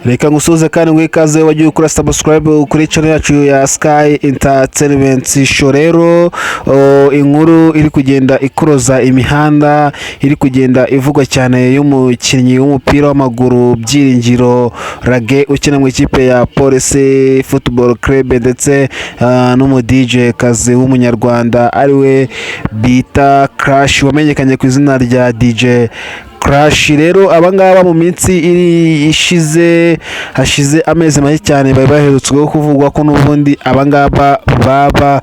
Reka ngusuhuze kandi nguhe ikaze wagiye ukora subscribe kuri channel yacu ya Sky Entertainment Show. Rero inkuru iri kugenda ikoroza imihanda, iri kugenda ivugwa cyane, y'umukinnyi w'umupira w'amaguru Byiringiro Lague ukina mu ikipe ya Police Football Club, ndetse n'umu DJ kazi w'umunyarwanda ariwe bita Crash, wamenyekanye ku izina rya DJ Crash. Rero abangaba mu minsi iri ishize, hashize amezi make cyane, bari baherutsweho kuvugwa ko n'ubundi abangaba baba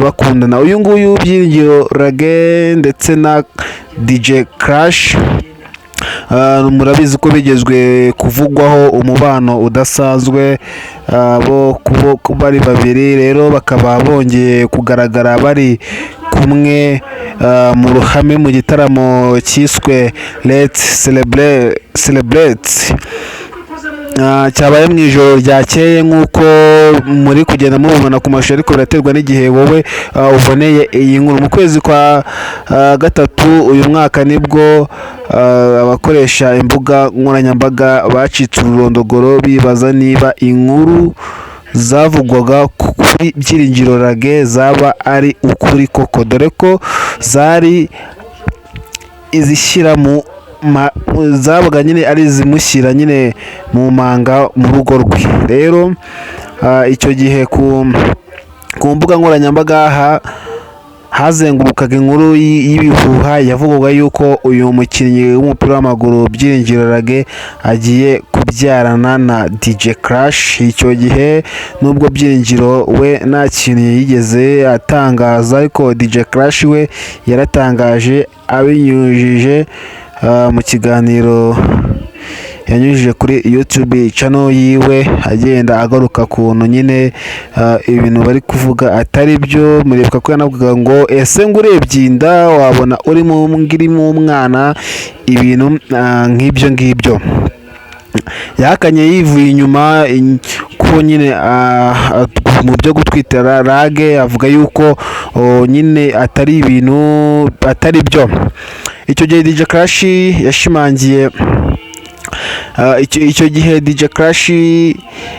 bakundana, uyu nguyu Byiringiro Lague ndetse na DJ Crash. Murabizi ko bigezwe kuvugwaho umubano udasanzwe, bo bari babiri. Rero bakaba bongeye kugaragara bari kumwe mu ruhame mu gitaramo cyiswe Let's Celebrate, cyabaye mu ijoro ryakeye, nk'uko muri kugenda mubibona ku mashusho, ariko biraterwa n'igihe wowe uboneye iyi nkuru. Mu kwezi kwa gatatu uyu mwaka nibwo abakoresha imbuga nkoranyambaga bacitse ururondogoro bibaza niba inkuru zavugwaga kuri Byiringiro Lague zaba ari ukuri koko, dore ko zari izishyira mu zabaga nyine ari izimushyira nyine mu manga mu rugo rwe. Rero icyo gihe ku mbuga nkoranyambaga hazengurukaga inkuru y'ibihuha yavugwaga yuko uyu mukinnyi w'umupira w'amaguru Byiringiro Lague agiye kubyarana na DJ Crash. Icyo gihe nubwo Byiringiro we nta kintu yigeze atangaza, ariko DJ Crash we yaratangaje abinyujije mu kiganiro yanyujije kuri YouTube channel yiwe, agenda agaruka kuntu nyine ibintu bari kuvuga atari byo. Muribuka ko yanavugaga ngo ese ngo urebye inda wabona urimo irimo umwana, ibintu nk'ibyo ngibyo. Yahakanye yivuye inyuma ko nyine mu byo gutwita Lague, avuga yuko nyine atari ibintu, atari byo. Icyo gihe DJ Crash yashimangiye icyo gihe DJ Crash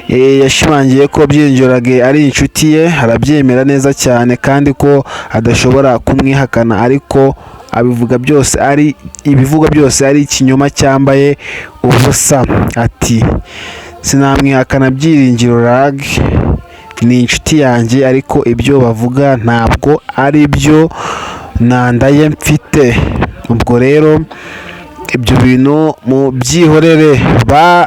yashimangiye ko Byiringiro Lague ari inshuti ye, arabyemera neza cyane kandi ko adashobora kumwihakana, ariko abivuga byose ari ibivugwa byose ari ikinyoma cyambaye ubusa. Ati: "Sinamwihakana, Byiringiro Lague ni inshuti yanjye, ariko ibyo bavuga ntabwo ari byo, nta nda ye mfite. Ubwo rero ibyo bintu mu byihorere." Ba